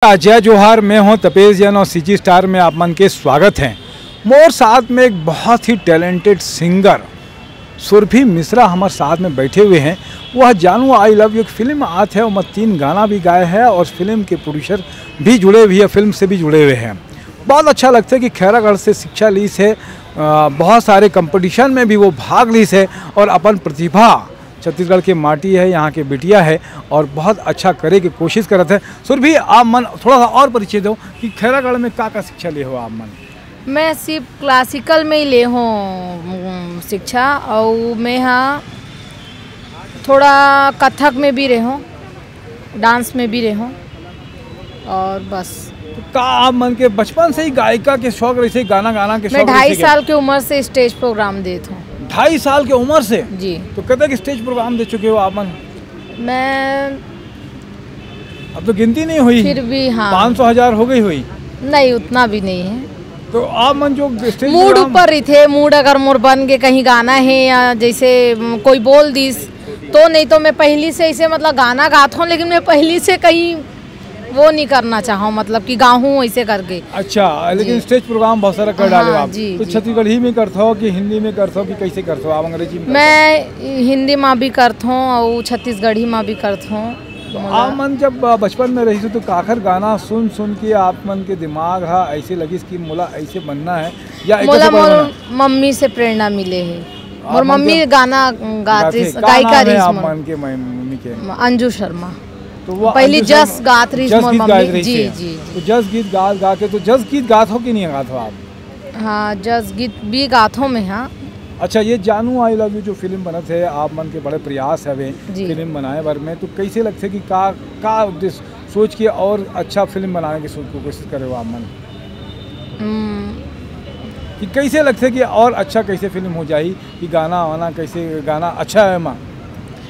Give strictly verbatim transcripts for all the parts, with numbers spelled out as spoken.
जय जोहार, मैं हूं तपेश जैन और सीजी स्टार में आप मन के स्वागत है। मोर साथ में एक बहुत ही टैलेंटेड सिंगर सुरभि मिश्रा हमारे साथ में बैठे हुए हैं। वह जानू आई लव यू एक फिल्म आत है, ओमा तीन गाना भी गाए हैं और फिल्म के प्रोड्यूसर भी जुड़े हुए हैं, फिल्म से भी जुड़े हुए हैं। बहुत अच्छा लगता है कि खैरागढ़ से शिक्षा लीस है, अ, बहुत सारे कंपटीशन में भी वो भाग लीस है और अपन प्रतिभा, छत्तीसगढ़ के माटी है, यहाँ के बिटिया है और बहुत अच्छा करे के कोशिश करत है। सुरभि, आप मन थोड़ा सा और परिचय दो कि खैरागढ़ में का का शिक्षा लिए हो आप मन? मैं सिर्फ क्लासिकल में ही ले हों, उम, शिक्षा, और मैं हाँ थोड़ा कथक में भी रहे हों, डांस में भी रहे हों, और बस। तो का आप मन के बचपन से ही गायिका के शौक रहिसे, गाना गाना के मैं शौक रहिसे ढाई क्या? साल के उम्र से स्टेज प्रोग्राम देत हों। ढाई साल के उम्र से? जी। तो कतक स्टेज प्रोग्राम दे चुके हो आप मन? मैं अब तो गिनती नहीं हुई। फिर भी, हाँ। पाँच सौ, हजार हो गई हुई। नहीं, उतना भी नहीं है। तो आप मन जो स्टेज मूड प्रोग्राम ऊपर रहिथे, मूड अगर मोर बन के कहीं गाना है या जैसे, उम, कोई बोल दिस, तो नहीं तो मैं पहली से ऐसे, मतलब, गाना गात हों, लेकिन मैं पहली से कहीं वो नहीं करना चाहूँ, मतलब कि गाहूँ ऐसे करके। अच्छा, लेकिन जी। स्टेज प्रोग्राम बहुत सारा कर डाले हो हाँ, आप। जी, तो जी। छत्तीसगढ़ी में करत हो कि हिंदी में करत हो कि कैसे करत हो आप, अंग्रेजी में करत हो? मैं हिंदी में भी करत हों और छत्तीसगढ़ी में भी करत हों। तो आप मन जब, अ, बचपन में रहिस हो तो काखर गाना सुन सुन के आप मन के दिमाग हा ऐसे लगिस कि मोला ऐसे बनना है या एकर मोला से मोर बनना है? मम्मी से प्रेरणा मिले है। आप मोर मन के मम्मी गाना गात गाथे। रहिस, का गायिका नाम है रहिस आप मोर। मन के मम-, मम्मी के? अंजू शर्मा। तो वो पहली अंजू शर्मा जस गात रहिस जस मोर गीत मम्मी। गात रहिस जी, है। जी, जी। तो जस गीत गात गा के, तो जस गीत गात हो कि नहीं गात हो आप? हाँ, जस गीत भी गात हों मैं, हाँ। अच्छा, ये जानू आई लव यू जो फिल्म बनत है, आप मन के बड़े प्रयास हवे जी। फिल्म बनाए बर में, तो कैसे लगथे कि का, का उद्देश्य सोच के और अच्छा फिल्म बनाने की सोच को कोशिश करे हो आप मन? हम्म। कि कैसे लगथे कि और अच्छा कैसे फिल्म हो जाही, कि गाना वाना कैसे, गाना अच्छा है एमा?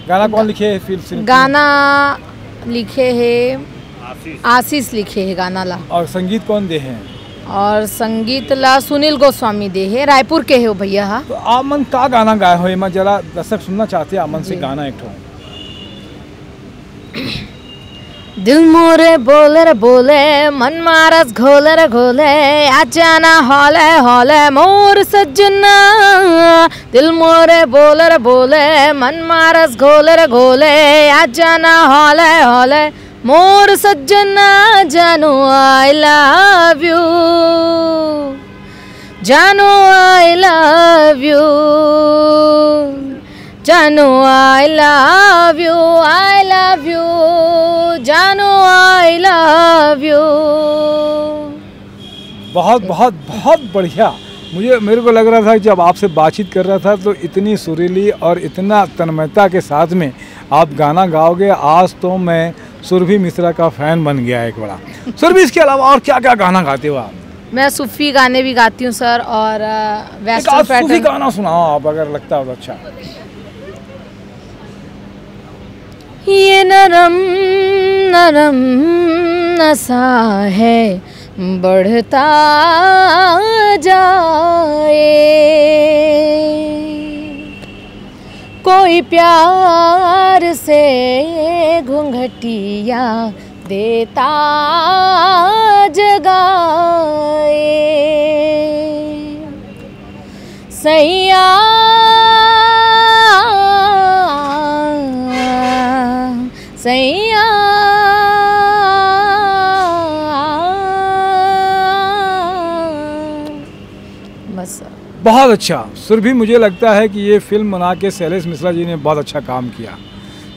गाना कौन गा-, लिखे है फिल्म से? गाना लिखे है आशीष। आशीष लिखे है गाना ला। और संगीत कौन दे हैं? और संगीत ला सुनील गोस्वामी दे है, रायपुर के है वो भैया हा। तो आप मन का गाना गाए हो एमा, जरा दर्शक सुनना चाहते हैं आप मन से जी। गाना एक ठो। दिल मोरे बोले रे बोले, मन मारस घोले रे घोले, आ जाना हौले हौले मोर सजना। दिल मोरे बोले रे बोले, मन मारस घोले रे घोले, आ जाना हौले हौले मोर सजना। जानू I love you, जानू I love you, जानू I love you, I love you, जानू I love you। बहुत, बहुत, बहुत बढ़िया। मुझे, मेरे को लग रहा था, जब आपसे बातचीत कर रहा था, तो इतनी सुरीली और इतना तन्मयता के साथ में आप गाना गाओगे, आज तो मैं सुरभि मिश्रा का फैन बन गया एक बड़ा। सुरभि, इसके अलावा और क्या-क्या गाना गाते हो आप? मैं सूफी गाने भी गाती हूँ सर, और, अ, एक वेस्टर्न आध सूफी पैटर्न। गाना सुनाओ आप, अगर लगता हो तो। अच्छा। ये नरम नरम नशा है, बढ़ता जाए, कोई प्यार से घुंघटिया देता जगाए। सैया, सैया। बस। बहुत अच्छा सुरभि, मुझे लगता है कि ये फिल्म बना के शैलेश मिश्रा जी ने बहुत अच्छा काम किया।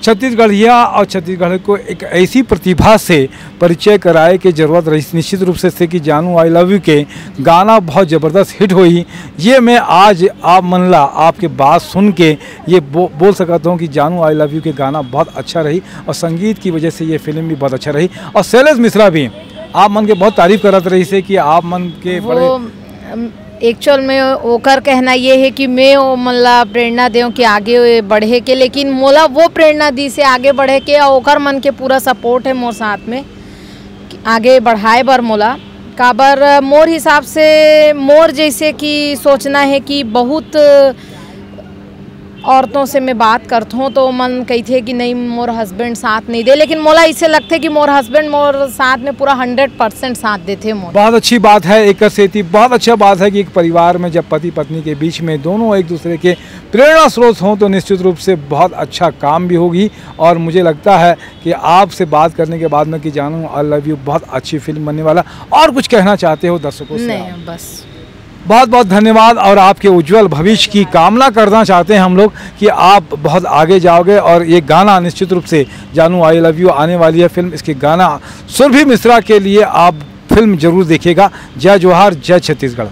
छत्तीसगढ़िया और छत्तीसगढ़ को एक ऐसी प्रतिभा से परिचय कराए के जरूरत रही, निश्चित रूप से, से कि जानू आई लव यू के गाना बहुत ज़बरदस्त हिट होई। ये मैं आज आप मन ला आपके बात सुन के ये बो-, बोल सकता हूँ कि जानू आई लव यू के गाना बहुत अच्छा रही और संगीत की वजह से ये फिल्म भी बहुत अच्छा रही। और शैलेश मिश्रा भी आप मन के बहुत तारीफ करत रही से कि आप मन के बड़े वो, अम, एक्चुअल में ओकर कहना ये है कि मैं ओ मन ला प्रेरणा देव कि आगे बढ़े के, लेकिन मोला वो प्रेरणा दी से आगे बढ़े के, और ओकर मन के पूरा सपोर्ट है मोर साथ में कि आगे बढ़ाए बर मोला। काबर मोर हिसाब से मोर जैसे कि सोचना है कि बहुत औरतों से मैं बात करथों तो मन कहिथे कि नहीं, मोर हस्बैंड साथ नहीं दे, लेकिन मोला इसे लगथे कि मोर हस्बैंड मोर साथ में पूरा हंड्रेड परसेंट साथ देथे मोर। बहुत अच्छी बात है। एक सेती बहुत अच्छा बात है कि एक परिवार में जब पति पत्नी के बीच में दोनों एक दूसरे के प्रेरणा स्रोत हों तो निश्चित रूप से बहुत अच्छा काम भी होगी। और मुझे लगता है कि आपसे बात करने के बाद में कि जानू आई लव यू बहुत अच्छी फिल्म बनने वाला। और कुछ कहना चाहते हो दर्शकों से आप? नहीं, बस। बहुत बहुत धन्यवाद और आपके उज्जवल भविष्य की कामना करना चाहते हैं हम लोग कि आप बहुत आगे जाओगे। और ये गाना निश्चित रूप से जानू आई लव यू आने वाली है फिल्म, इसके गाना सुरभि मिश्रा के लिए आप फिल्म जरूर देखिएगा। जय जोहार, जय छत्तीसगढ़।